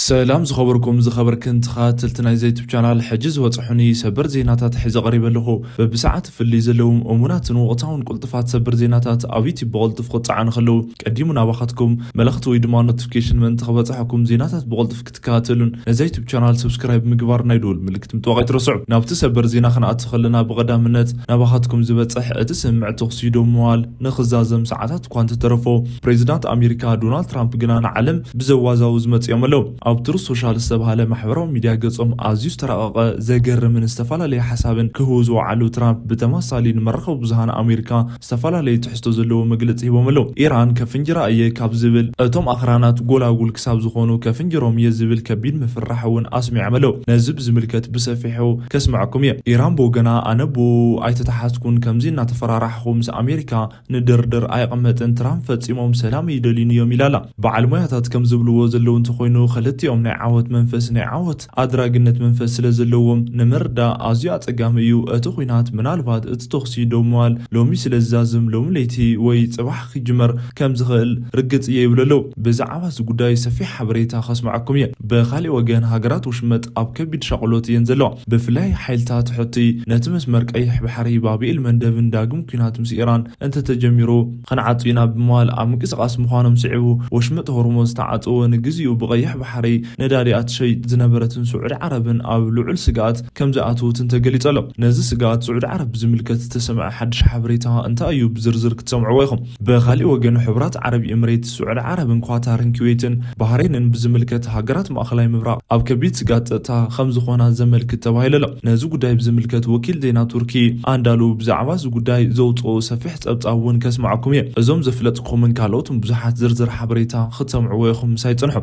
ሰላም ዝኸበርኩም ዝኸበርክን ተኸታተልቲ ናይዚ ዩቱብ ቻናል፣ ሕጂ ዝበጽሑኒ ሰበር ዜናታት ሒዘ ቀሪበ ኣለኹ። በብሰዓት ፍልይ ዘለዎም እሙናትን ወቕታውን ቅልጡፋት ሰበር ዜናታት ኣብ ዩቱብ ብቕልጡፍ ክጸዓኑ ከለዉ ቀዲሙ ናባኻትኩም መልእኽቲ ወይ ድማ ኖቲፊኬሽን ምእንቲ ክበጽሐኩም፣ ዜናታት ብቕልጡፍ ክትከታተሉን ነዚ ዩቱብ ቻናል ሰብስክራይብ ምግባር ናይ ደወል ምልክት ምጥዋቕ ኣይትረስዑ። ናብቲ ሰበር ዜና ክንኣቱ ከለና፣ ብቐዳምነት ናባኻትኩም ዝበጽሕ እቲ ስምምዕ ተኹሲ ደው ምባል ንኽዛዘም ሰዓታት እኳ እንተተረፎ፣ ፕሬዚዳንት ኣሜሪካ ዶናልድ ትራምፕ ግና ንዓለም ብዘዋዛውዝ መጺኦም ኣለዉ። ኣብ ትሩዝ ሶሻል ዝተባህለ ማሕበራዊ ሚድያ ገጾም ኣዝዩ ዝተራቐቐ፣ ዘገርምን ዝተፈላለየ ሓሳብን ክህቡ ዝወዓሉ ትራምፕ፣ ብተመሳሳሊ ንመራኸቢ ብዙሃን ኣሜሪካ ዝተፈላለየ ትሕዝቶ ዘለዎ መግለጺ ሂቦም ኣለዉ። ኢራን ከፍንጅራ እየ ካብ ዝብል፣ እቶም ኣኽራናት ጎላጉል ክሳብ ዝኾኑ ከፍንጅሮም እየ ዝብል ከቢድ ምፍርራሕ እውን ኣስሚዖም ኣለዉ። ነዚ ብዝምልከት ብሰፊሑ ከስምዐኩም እየ። ኢራን ብወገና፣ ኣነ ብኡ ኣይተተሓዝኩን፣ ከምዚ እናተፈራራሕኹ ምስ ኣሜሪካ ንድርድር ኣይቕመጥን፣ ትራምፕ ፈጺሞም ሰላም ኣይደልዩን እዮም ኢላ ኣላ። በዓል ሞያታት ከም ዝብልዎ ዘለዉ እንተኾይኑ፣ ክልቲኦም ናይ ዓወት መንፈስ፣ ናይ ዓወት ኣድራግነት መንፈስ ስለ ዘለዎም ንምርዳእ ኣዝዩ ኣጸጋሚ እዩ። እቲ ኲናት ምናልባት እቲ ተኹሲ ደው ምባል ሎሚ ስለ ዝዛዝም፣ ሎሚ ለይቲ ወይ ጽባሕ ክጅመር ከም ዝኽእል ርግጽ እየ ይብሉ ኣለዉ። ብዛዕባ እዚ ጉዳይ ሰፊሕ ሓበሬታ ከስምዓኩም እየ። ብኻልእ ወገን፣ ሃገራት ውሽመጥ ኣብ ከቢድ ሻቕሎት እየን ዘለዋ። ብፍላይ ሓይልታት ሑቲ ነቲ መስመር ቀይሕ ባሕሪ፣ ባብ ኤል መንደብን ዳግም ኲናት ምስ ኢራን እንተተጀሚሩ፣ ክንዓጹ ኢና ብምባል ኣብ ምንቅስቓስ ምዃኖም ስዒቡ፣ ወሽመጥ ሆርሙዝ ዝተዓጽወ፣ ንግዚኡ ብቐይሕ ባሕሪ ነዳዲ ኣትሸይጥ ዝነበረትን ስዑዲ ዓረብን ኣብ ልዑል ስግኣት ከም ዝኣተወትን ተገሊጹ ኣሎ። ነዚ ስግኣት ስዑዲ ዓረብ ብዝምልከት ዝተሰምዐ ሓድሽ ሓበሬታ እንታይ እዩ? ብዝርዝር ክትሰምዕዎ ኢኹም። ብኻልእ ወገን፣ ሕቡራት ዓረብ ኤምሬት፣ ስዑዲ ዓረብን ኳታርን ኩዌትን ባህሬንን ብዝምልከት፣ ሃገራት ማእኸላይ ምብራቕ ኣብ ከቢድ ስግኣት ጸጥታ ከም ዝኾና ዘመልክት ተባሂሉ ኣሎ። ነዚ ጉዳይ ብዝምልከት፣ ወኪል ዜና ቱርኪ ኣንዳሉ ብዛዕባ እዚ ጉዳይ ዘውጽኦ ሰፊሕ ጸብጻብ እውን ከስምዓኩም እየ። እዞም ዘፍለጥኩምን ካልኦትን ብዙሓት ዝርዝር ሓበሬታ ክትሰምዕዎ ኢኹም። ምሳይ ጽንሑ።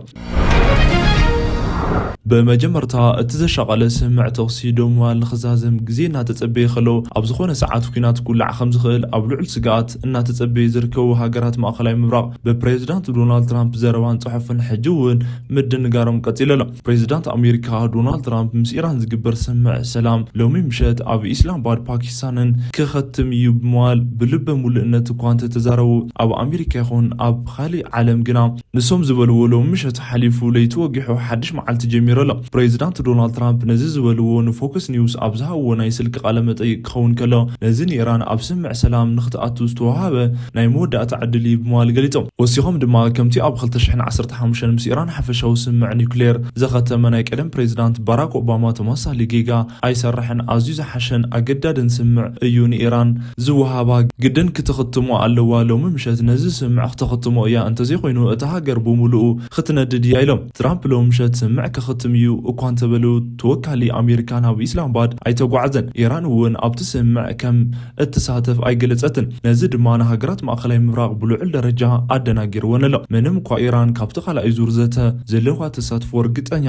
ብመጀመርታ፣ እቲ ዘሻቐለ ስምምዕ ተኹሲ ደው ምባል ንኽዛዘም ግዜ እናተጸበየ ከሎ፣ ኣብ ዝኾነ ሰዓት ኲናት ክውላዕ ከም ዝኽእል ኣብ ልዑል ስግኣት እናተጸበየ ዝርከቡ ሃገራት ማእኸላይ ምብራቕ፣ ብፕሬዚዳንት ዶናልድ ትራምፕ ዘረባን ጽሑፍን ሕጂ እውን ምድንጋሮም ቀጺሉ ኣሎ። ፕሬዚዳንት ኣሜሪካ ዶናልድ ትራምፕ ምስ ኢራን ዝግበር ስምምዕ ሰላም ሎሚ ምሸት ኣብ ኢስላማባድ ፓኪስታንን ክኸትም እዩ ብምባል ብልበ ሙሉእነት እኳ እንተተዛረቡ፣ ኣብ ኣሜሪካ ይኹን ኣብ ካሊእ ዓለም ግና ንሶም ዝበልዎ ሎሚ ምሸት ሓሊፉ ለይቲ ወጊሑ ሓድሽ መዓልቲ ጀሚሩ ኣሎ። ፕሬዚዳንት ዶናልድ ትራምፕ ነዚ ዝበልዎ ንፎክስ ኒውስ ኣብ ዝሃብዎ ናይ ስልኪ ቃለ መጠይቅ ክኸውን ከሎ፣ ነዚ ንኢራን ኣብ ስምምዕ ሰላም ንክትኣቱ ዝተዋሃበ ናይ መወዳእታ ዕድል እዩ ብምባል ገሊጾም። ወሲኾም ድማ፣ ከምቲ ኣብ ክልተ ሽሕን ዓሰርተ ሓሙሽተን ምስ ኢራን ሓፈሻዊ ስምምዕ ኒውክሌር ዘኸተመ ናይ ቀደም ፕሬዚዳንት ባራክ ኦባማ ተመሳሳሊ ጌጋ ኣይሰርሕን፣ ኣዝዩ ዝሓሸን ኣገዳድን ስምምዕ እዩ ንኢራን ዝወሃባ፣ ግድን ክትኽትሞ ኣለዋ። ሎሚ ምሸት ነዚ ስምምዕ ክትኽትሞ እያ፣ እንተዘይኮይኑ እታ ሃገር ብምሉኡ ክትነድድ እያ ኢሎም። ትራምፕ ሎሚ ምሸት ስምምዕ ክኽትም እዩ እኳ እንተበሉ፣ ተወካሊ ኣሜሪካ ናብ ኢስላማባድ ኣይተጓዕዘን። ኢራን እውን ኣብቲ ስምምዕ ከም እትሳተፍ ኣይገለጸትን። ነዚ ድማ ንሃገራት ማእኸላይ ምብራቕ ብልዑል ደረጃ ኣደናጊርወን ኣሎ። ምንም እኳ ኢራን ካብቲ ካልኣይ ዙር ዘተ ዘለዋ ተሳትፎ ርግጸኛ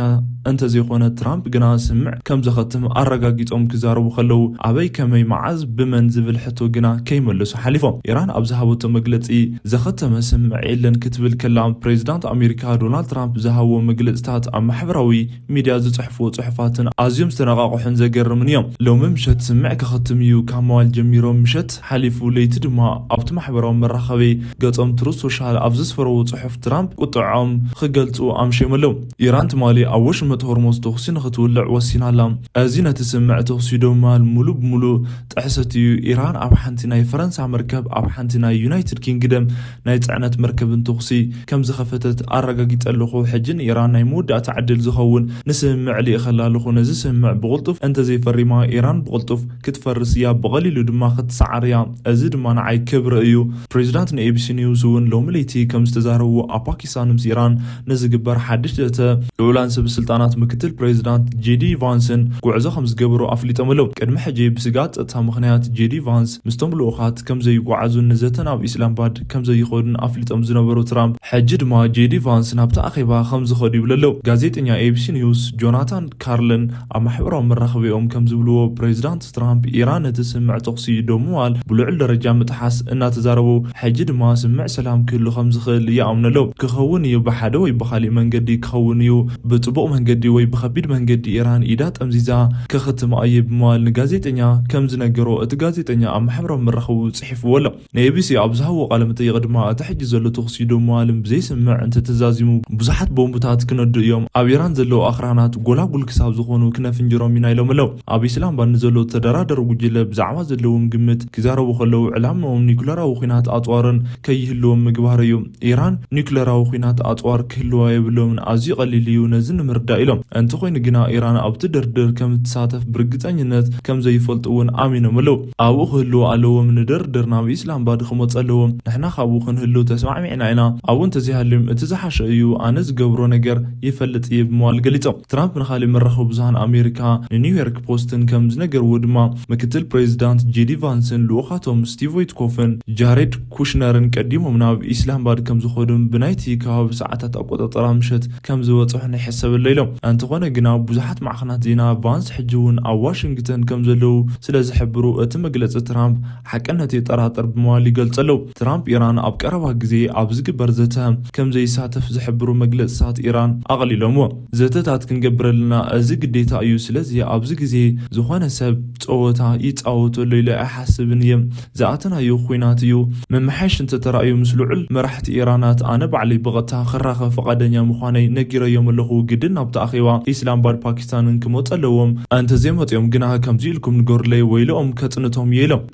እንተዘይኮነ፣ ትራምፕ ግና ስምምዕ ከም ዘኸትም ኣረጋጊጾም ክዛረቡ ከለዉ፣ ኣበይ፣ ከመይ፣ መዓዝ፣ ብመን ዝብል ሕቶ ግና ከይመለሱ ሓሊፎም። ኢራን ኣብ ዝሃበቶ መግለጺ፣ ዘኸተመ ስምምዕ የለን ክትብል ከላ፣ ፕሬዚዳንት ኣሜሪካ ዶናልድ ትራምፕ ዝሃብዎ መግለጽታት ኣብ ማሕበራዊ ሚድያ ዝጽሕፍዎ ጽሑፋትን ኣዝዮም ዝተነቓቕሑን ዘገርምን እዮም። ሎሚ ምሸት ስምምዕ ክኸትም እዩ ካብ ምባል ጀሚሮም፣ ምሸት ሓሊፉ ለይቲ ድማ ኣብቲ ማሕበራዊ መራኸቢ ገጾም ትሩዝ ሶሻል ኣብ ዘስፈርዎ ጽሑፍ፣ ትራምፕ ቁጥዖም ክገልጹ ኣምሽዮም ኣለዉ። ኢራን ትማሊ ኣብ ወሽመጥ ሆርሙዝ ተኹሲ ንኽትውልዕ ወሲና ኣላ። እዚ ነቲ ስምምዕ ተኹሲ ደው ምባል ሙሉእ ብሙሉእ ጥሕሰት እዩ። ኢራን ኣብ ሓንቲ ናይ ፈረንሳ መርከብ፣ ኣብ ሓንቲ ናይ ዩናይትድ ኪንግደም ናይ ጽዕነት መርከብን ተኹሲ ከም ዝኸፈተት ኣረጋጊጸ ኣለኹ። ሕጂ ንኢራን ናይ መወዳእታ ዕድል ዝኸውን ንስምምዕ ልኢኸላ ኣለኹ። ነዚ ስምምዕ ብቕልጡፍ እንተዘይፈሪማ፣ ኢራን ብቕልጡፍ ክትፈርስ እያ፣ ብቐሊሉ ድማ ክትሰዓር እያ። እዚ ድማ ንዓይ ክብሪ እዩ። ፕሬዚዳንት ንኤቢሲ ኒውስ እውን ሎሚ ለይቲ ከም ዝተዛረቡ፣ ኣብ ፓኪስታን ምስ ኢራን ንዝግበር ሓድሽ ዘተ ልዑላን ሰብ ስልጣናት ምክትል ፕሬዚዳንት ጄዲ ቫንስን ጉዕዞ ከም ዝገበሩ ኣፍሊጦም ኣለዉ። ቅድሚ ሕጂ ብስግኣት ጸጥታ ምኽንያት ጄዲ ቫንስ ምስቶም ልኡኻት ከም ዘይጓዓዙን ንዘተ ናብ ኢስላማባድ ከም ዘይኸዱን ኣፍሊጦም ዝነበሩ ትራምፕ፣ ሕጂ ድማ ጄዲ ቫንስ ናብቲ ኣኼባ ከም ዝኸዱ ይብሉ ኣለዉ። ጋዜጠኛ ኤቢሲ ኒውስ ጆናታን ካርልን ኣብ ማሕበራዊ መራኸቢኦም ከም ዝብልዎ፣ ፕሬዚዳንት ትራምፕ ኢራን ነቲ ስምምዕ ተኹሲ ደው ምባል ብልዑል ደረጃ ምጥሓስ እናተዛረቡ፣ ሕጂ ድማ ስምምዕ ሰላም ክህሉ ከም ዝኽእል ይኣምኑ ኣለዉ። ክኸውን እዩ፣ ብሓደ ወይ ብኻሊእ መንገዲ ክኸውን እዩ። ብጽቡቕ መንገዲ ወይ ብኸቢድ መንገዲ ኢራን ኢዳ ጠምዚዛ ክኽትማ እየ ብምባል ንጋዜጠኛ ከም ዝነገሮ፣ እቲ ጋዜጠኛ ኣብ ማሕበራዊ መራኸቢኡ ጽሒፍዎ ኣሎ። ንኤቢሲ ኣብ ዝሃብዎ ቃለ መጠይቕ ድማ፣ እቲ ሕጂ ዘሎ ተኹሲ ደው ምባልን ብዘይ ስምምዕ እንተተዛዚሙ፣ ብዙሓት ቦምብታት ክነዱ እዮም። ኣብ ኢራን ዘለዉ ኣኽራናት ጎላጉል ክሳብ ዝኾኑ ክነፍንጅሮም ኢና ኢሎም ኣለዉ። ኣብ ኢስላምባድ ንዘለዉ ተደራደሪ ጉጅለ ብዛዕባ ዘለዎም ግምት ክዛረቡ ከለዉ፣ ዕላምኦም ኒኩለራዊ ኲናት ኣጽዋርን ከይህልዎም ምግባር እዩ። ኢራን ኒኩለራዊ ኲናት ኣጽዋር ክህልዋ የብሎምን፣ ኣዝዩ ቀሊል እዩ ነዚ ንምርዳእ ኢሎም። እንተኾይኑ ግና ኢራን ኣብቲ ድርድር ከም እትሳተፍ ብርግጸኝነት ከም ዘይፈልጡ እውን ኣሚኖም ኣለዉ። ኣብኡ ክህልዉ ኣለዎም፣ ንድርድር ናብ ኢስላምባድ ክመጹ ኣለዎም። ንሕና ካብኡ ክንህሉ ተስማዕሚዕና ኢና። ኣብኡ እንተዘይሃልዮም እቲ ዝሓሸ እዩ። ኣነ ዝገብሮ ነገር ይፈልጥ እየ ብምባል ገሊጾም። ትራምፕ ንኻልእ መራኸቢ ብዙሃን ኣሜሪካ ንኒውዮርክ ፖስትን ከም ዝነገርዎ ድማ፣ ምክትል ፕሬዚዳንት ጄዲ ቫንስን ልኡኻቶም ስቲቭ ዊትኮፍን ጃሬድ ኩሽነርን ቀዲሞም ናብ ኢስላምባድ ከም ዝኾዱን ብናይቲ ከባቢ ሰዓታት ኣቆጻጽራ ምሸት ከም ዝበጽሑን ይሕሰብ ኣሎ ኢሎም። እንተኾነ ግና ብዙሓት ማዕኸናት ዜና ቫንስ ሕጂ እውን ኣብ ዋሽንግተን ከም ዘለዉ ስለ ዝሕብሩ፣ እቲ መግለጺ ትራምፕ ሓቅነት የጠራጥር ብምባል ይገልጹ ኣለዉ። ትራምፕ ኢራን ኣብ ቀረባ ግዜ ኣብ ዝግበር ዘተ ከም ዘይሳተፍ ዝሕብሩ መግለጽታት ኢራን ኣቕሊሎምዎ። ዘተታት ክንገብር ኣለና፣ እዚ ግዴታ እዩ። ስለዚ ኣብዚ ግዜ ዝኾነ ሰብ ጸወታ ይጻወተሉ ኢለ ኣይሓስብን እየ። ዝኣተናዮ ኲናት እዩ። መመሓየሽ እንተተራእዩ ምስ ልዑል መራሕቲ ኢራናት ኣነ ባዕለይ ብቐጥታ ክራኸብ ፈቓደኛ ምዃነይ ነጊረዮም ኣለኹ። ግድን ናብቲ ኣኼባ ኢስላምባድ ፓኪስታንን ክመጹ ኣለዎም። እንተዘይመጺኦም ግና ከምዚ ኢልኩም ንገሩለይ፣ ወይልኦም ከጽንቶም እየ ኢሎም።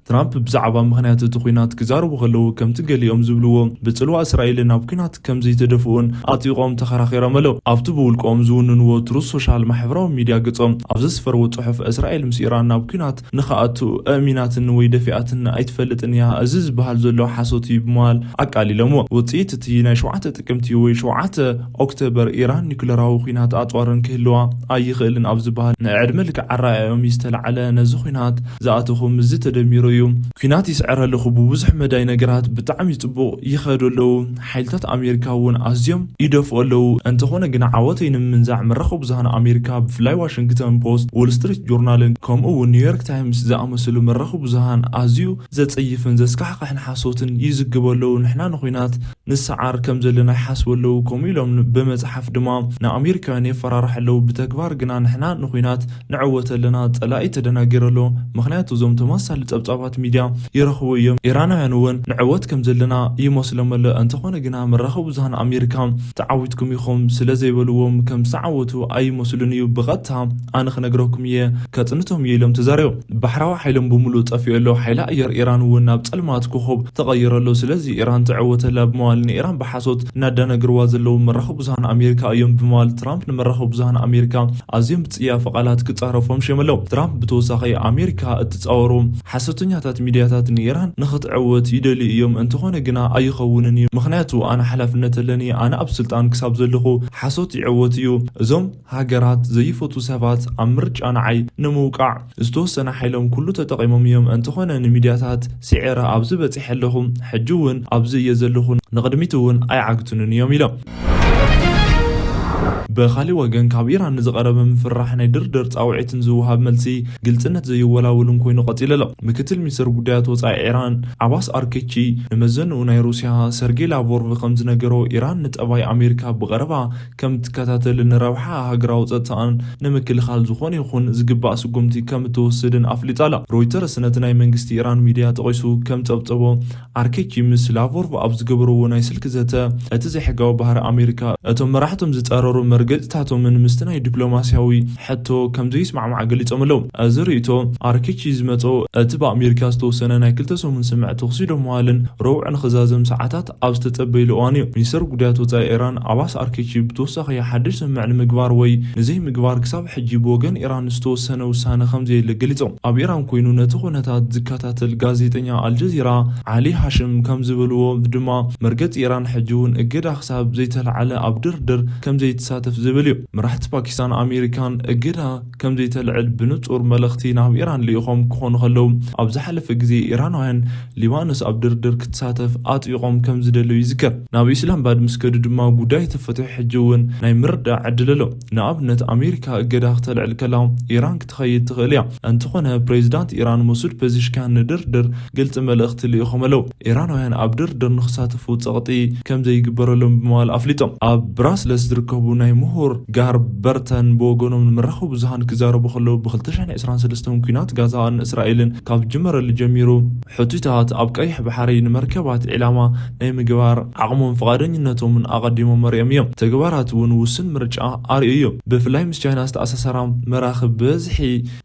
ትራምፕ ብዛዕባ ምኽንያት እቲ ኲናት ክዛረቡ ከለዉ፣ ከምቲ ገሊኦም ዝብልዎ፣ ብጽልዋ እስራኤል ናብ ኲናት ከም ዘይተደፍኡን ኣጥቢቖም ተኸራኺሮም ኣለዉ። ኣብቲ ብውልቆም ዝውንንዎ ትሩዝ ሶሻል ማሕበራዊ ሚድያ ገጾም ኣብ ዘስፈርዎ ጽሑፍ፣ እስራኤል ምስ ኢራን ናብ ኲናት ንኽኣቱ ኣእሚናትኒ ወይ ደፊኣትኒ ኣይትፈልጥን እያ፣ እዚ ዝበሃል ዘሎ ሓሶት እዩ ብምባል ኣቃሊሎምዎ። ውጽኢት እቲ ናይ ሸውዓተ ጥቅምቲ ወይ ሸውዓተ ኦክቶበር ኢራን ኒኩለራዊ ኲናት ኣጽዋርን ክህልዋ ኣይኽእልን ኣብ ዝበሃል ናይ ዕድመ ልክዕ ኣረኣእያኦም እዩ ዝተላዕለ። ነዚ ኲናት ዝኣተኹ ምስዚ ተደሚሩ እዩ። ኲናት ይስዕር ኣለኹ። ብብዙሕ መዳይ ነገራት ብጣዕሚ ጽቡቕ ይኸዱ ኣለዉ። ሓይልታት ኣሜሪካ እውን ኣዝዮም ይደፍኡ ኣለዉ። እንተኾነ ግና ዓወተይ ንምምንዛዕ መራኸቢ ብዙሃን ኣሜሪካ ብፍላይ ዋሽንግተን ፖስት፣ ዎል ስትሪት ጆርናልን ከምኡ እውን ኒውዮርክ ታይምስ ዝኣመሰሉ መራኸቢ ብዙሃን ኣዝዩ ዘጸይፍን ዘስካሕክሕን ሓሶትን ይዝግቡ ኣለዉ። ንሕና ንኹናት ንሰዓር ከም ዘለና ይሓስቡ ኣለዉ። ከምኡ ኢሎም ን-፣ ብመጽሓፍ ድማ ንኣሜሪካውያን የፈራርሑ ኣለዉ። ብተግባር ግና ንሕና ንኹናት ንዕወት ኣለና። ጸላኢ ተደናጊሩ ኣሎ። ምኽንያቱ እዞም ተመሳሳሊ ጸብጻባት ሚድያ ይረኽቡ እዮም። ኢራናውያን እውን ንዕወት ከም ዘለና ይመስሎም ኣሎ። እንተኾነ ግና መራኸቢ ብዙሃን ኣሜሪካ ተዓዊትኩም ኢኹም ስለ ዘይበልዎም ከም ዝተዓወቱ ኣይመስሉን እዩ። ብቐጥታ ኣነ ክነግረኩም እየ፣ ከጽንቶም እየ ኢሎም ተዛሪቦም። ባሕራዊ ሓይሎም ብምሉእ ጠፊኡ ኣሎ። ሓይሊ ኣየር ኢራን እውን ናብ ጸልማት ኮኾብ ተቐይሩ ኣሎ። ስለዚ ኢራን ትዕወት ኣላ ብምባል ንኢራን ብሓሶት እናዳናገርዋ ዘለዉ መራኸቢ ብዙሃን ኣሜሪካ እዮም ብምባል ትራምፕ ንመራኸቢ ብዙሃን ኣሜሪካ ኣዝዮም ብጽያፍ ቃላት ክጻረፎም ሽዮም ኣለዉ። ትራምፕ ብተወሳኺ ኣሜሪካ እትጻወሮ ሓሰተኛታት ሚድያታት ንኢራን ንኽትዕወት ይደልዩ እዮም፣ እንተኾነ ግና ኣይኸውንን እዩ። ምኽንያቱ ኣነ ሓላፍነት ኣለኒ፣ ኣነ ኣብ ስልጣን ክሳብ ዘለኹ ሓሶት ይዕወት እዩ። እዞም ሃገራት ዘይፈቱ ሰባት ኣብ ምርጫ ንዓይ ንምውቃዕ ዝተወሰነ ሓይሎም ኩሉ ተጠቒሞም እዮም። እንተኾነ ንሚድያታት ስዒረ ኣብዚ በጺሐ ኣለኹ። ሕጂ እውን ኣብዚ እየ ዘለኹ። ንቕድሚት እውን ኣይዓግቱንን እዮም ኢሎም። ብኻሊእ ወገን ካብ ኢራን ንዝቐረበ ምፍርራሕ ናይ ድርድር ጻውዒትን ዝወሃብ መልሲ ግልጽነት ዘይወላውልን ኮይኑ ቀጺሉ ኣሎ። ምክትል ሚኒስትር ጉዳያት ወጻኢ ኢራን ዓባስ ኣርኬቺ ንመዘንኡ ናይ ሩስያ ሰርጌይ ላቮርቭ ከም ዝነገሮ፣ ኢራን ንጠባይ ኣሜሪካ ብቐረባ ከም ትከታተልን ንረብሓ ሃገራዊ ጸጥታኣን ንምክልኻል ዝኾነ ይኹን ዝግባእ ስጉምቲ ከም እትወስድን ኣፍሊጣ ኣላ። ሮይተርስ ነቲ ናይ መንግስቲ ኢራን ሚድያ ጠቒሱ ከም ጸብጸቦ፣ ኣርኬቺ ምስ ላቮርቭ ኣብ ዝገበርዎ ናይ ስልኪ ዘተ፣ እቲ ዘይሕጋዊ ባህሪ ኣሜሪካ እቶም መራሕቶም ዝጻረሩ መርገጺታቶምን ምስቲ ናይ ዲፕሎማስያዊ ሕቶ ከም ዘይስማዕማዕ ገሊጾም ኣለዉ። እዚ ርእይቶ ኣርኬቺ ዝመጾ እቲ ብኣሜሪካ ዝተወሰነ ናይ ክልተ ሰሙን ስምዕ ተኹሲ ደው ምባልን ረቡዕ ንኽዛዘም ሰዓታት ኣብ ዝተጸበይሉ እዋን እዩ። ሚኒስተር ጉዳያት ወጻኢ ኢራን ዓባስ ኣርኬቺ ብተወሳኺ ሓድሽ ስምዕ ንምግባር ወይ ንዘይምግባር ክሳብ ሕጂ ብወገን ኢራን ዝተወሰነ ውሳነ ከም ዘየለ ገሊጾም። ኣብ ኢራን ኮይኑ ነቲ ኩነታት ዝከታተል ጋዜጠኛ ኣልጀዚራ ዓሊ ሃሽም ከም ዝበልዎ ድማ፣ መርገጺ ኢራን ሕጂ እውን እገዳ ክሳብ ዘይተላዕለ ኣብ ድርድር ከም ዘይትሳተፍ ዝብል እዩ። መራሕቲ ፓኪስታን ኣሜሪካን እገዳ ከም ዘይተልዕል ብንጹር መልእኽቲ ናብ ኢራን ልኢኾም ክኾኑ ከለዉ፣ ኣብ ዝሓለፈ ግዜ ኢራናውያን ሊባኖስ ኣብ ድርድር ክትሳተፍ ኣጥቢቖም ከም ዝደለዩ ይዝከር። ናብ ኢስላምባድ ምስ ከዱ ድማ ጉዳይ ተፈትሑ ሕጂ እውን ናይ ምርዳእ ዕድል ኣሎ። ንኣብነት ኣሜሪካ እገዳ ክተልዕል ከላ ኢራን ክትኸይድ ትኽእል እያ። እንተኾነ ፕሬዚዳንት ኢራን መሱድ ፔዚሽኪያን ንድርድር ግልጺ መልእኽቲ ልኢኾም ኣለዉ። ኢራናውያን ኣብ ድርድር ንኽሳተፉ ጸቕጢ ከም ዘይግበረሎም ብምባል ኣፍሊጦም። ኣብ ብራስለስ ዝርከቡ ናይ ምሁር ጋር በርተን ብወገኖም ንመራኸቢ ብዙሃን ክዛረቡ ከለዉ፣ ብ2023 ኩናት ጋዛን እስራኤልን ካብ ዝጀመረሉ ጀሚሩ፣ ሕቱታት ኣብ ቀይሕ ባሕሪ ንመርከባት ዒላማ ናይ ምግባር ዓቕሞም ፍቓደኝነቶምን ኣቐዲሞም መሪኦም እዮም። ተግባራት እውን ውሱን ምርጫ ኣርእዩ እዮም። ብፍላይ ምስ ቻይና ዝተኣሳሰራ መራኽብ ብብዝሒ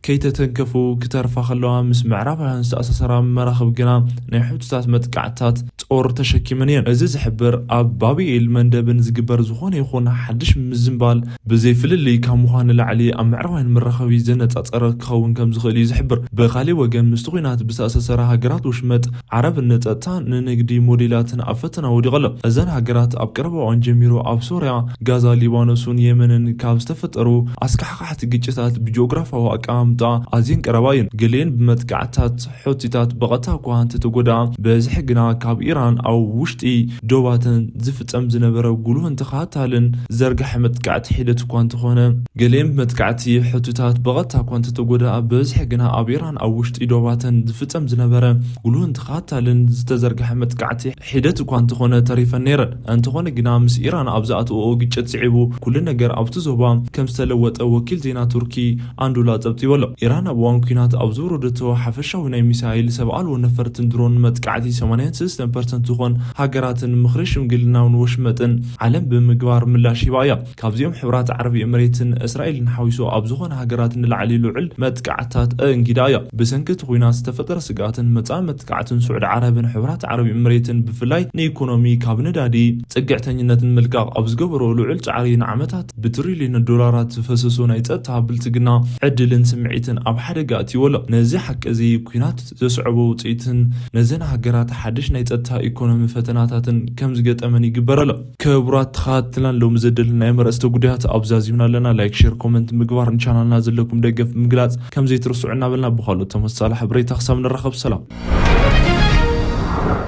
ከይተተንከፉ ክተርፋ ከለዋ፣ ምስ ምዕራባውያን ዝተኣሳሰራ መራኽብ ግና ናይ ሕቱታት መጥቃዕታት ጦር ተሸኪመን እየን። እዚ ዝሕብር ኣብ ባብኤል መንደብን ዝግበር ዝኾነ ይኹን ሓድሽ ምዝንባል ብዘይ ፍልልይ ካብ ምዃን ንላዕሊ ኣብ ምዕራባውያን መራኸቢ ዘነጻጸረ ክኸውን ከም ዝኽእል እዩ ዝሕብር። ብኻልእ ወገን፣ ምስቲ ኲናት ብዝተኣሳሰራ ሃገራት ወሽመጥ ዓረብ ንጸጥታ፣ ንንግዲ ሞዴላትን ኣብ ፈተና ወዲቑ ኣሎ። እዘን ሃገራት ኣብ ቀረባ እዋን ጀሚሩ ኣብ ሶርያ፣ ጋዛ፣ ሊባኖስን የመንን ካብ ዝተፈጠሩ ኣስካሕካሕቲ ግጭታት ብጂኦግራፋዊ ኣቀማምጣ ኣዝየን ቀረባ እየን። ገሊአን ብመጥቃዕታት ሑቲታት ብቐጥታ እኳ እንተተጎድኣ፣ ብዝሒ ግና ካብ ኢራን ኣብ ውሽጢ ዶባተን ዝፍጸም ዝነበረ ጉልሁን ተኸታታልን ዘርጋሒ መጥቃዕቲ ሒደት እኳ እንተኾነ፣ ገሊአን ብመጥቃዕቲ ሑቲታት ብቐጥታ እኳ እንተተጎድኣ፣ ብዝሒ ግና ኣብ ኢራን ኣብ ውሽጢ ዶባተን ዝፍጸም ዝነበረ ጉልሁን ተኸታታልን ዝተዘርግሐ መጥቃዕቲ ሒደት እኳ እንተኾነ ተሪፈን ነይረን። እንተኾነ ግና ምስ ኢራን ኣብ ዝኣተወኦ ግጭት ስዒቡ ኩሉ ነገር ኣብቲ ዞባ ከም ዝተለወጠ ወኪል ዜና ቱርኪ ኣንዶላ ጸብጺቡ ኣሎ። ኢራን ኣብ እዋን ኲናት ኣብ ዝወረደቶ ሓፈሻዊ ናይ ሚሳይል፣ ሰብ ኣልቦ ነፈርትን ድሮን መጥቃዕቲ ሰማንያን ሰለስተን ፐርሰንት ዝኾን ሃገራትን ምኽሪ ሽምግልናውን ወሽመጥን ዓለም ብምግባር ምላሽ ሂባ እያ። ካብዚኦም ሕቡራት ዓረብ ኤምሬትን እስራኤልን ሓዊሱ ኣብ ዝኾነ ሃገራት ንላዕሊ ልዑል መጥቃዕታት ኣእንጊዳ እያ። ብሰንኪ እቲ ኲናት ዝተፈጠረ ስግኣትን መጻኢ መጥቃዕትን ስዑዲ ዓረብን ሕቡራት ዓረብ ኤምሬትን ብፍላይ ንኢኮኖሚ ካብ ነዳዲ ጽግዕተኝነትን ምልቃቕ ኣብ ዝገበሮ ልዑል ጻዕሪ ንዓመታት ብትሪልዮን ዶላራት ዝፈሰሶ ናይ ጸጥታ ብልጽግና ዕድልን ስምዒትን ኣብ ሓደጋ ኣእትይዎ ኣሎ። ነዚ ሓቂ እዚ ኲናት ዘስዕቦ ውጽኢትን ነዘን ሃገራት ሓድሽ ናይ ጸጥታ ኢኮኖሚ ፈተናታትን ከም ዝገጠመን ይግበር ኣሎ። ክቡራት ተኸታተልትና፣ ሎሚ ዘደለናዮም ኣርእስተ ጉዳያት ኣብዚ ኣዚምና ኣለና። ላይክ፣ ሼር፣ ኮመንት ምግባር፣ ንቻናልና ዘለኩም ደገፍ ምግላጽ ከም ዘይትርስዑ እናበልና፣ ብኻልኦት ተመሳሳሊ ሓበሬታ ክሳብ ንራኸብ፣ ሰላም።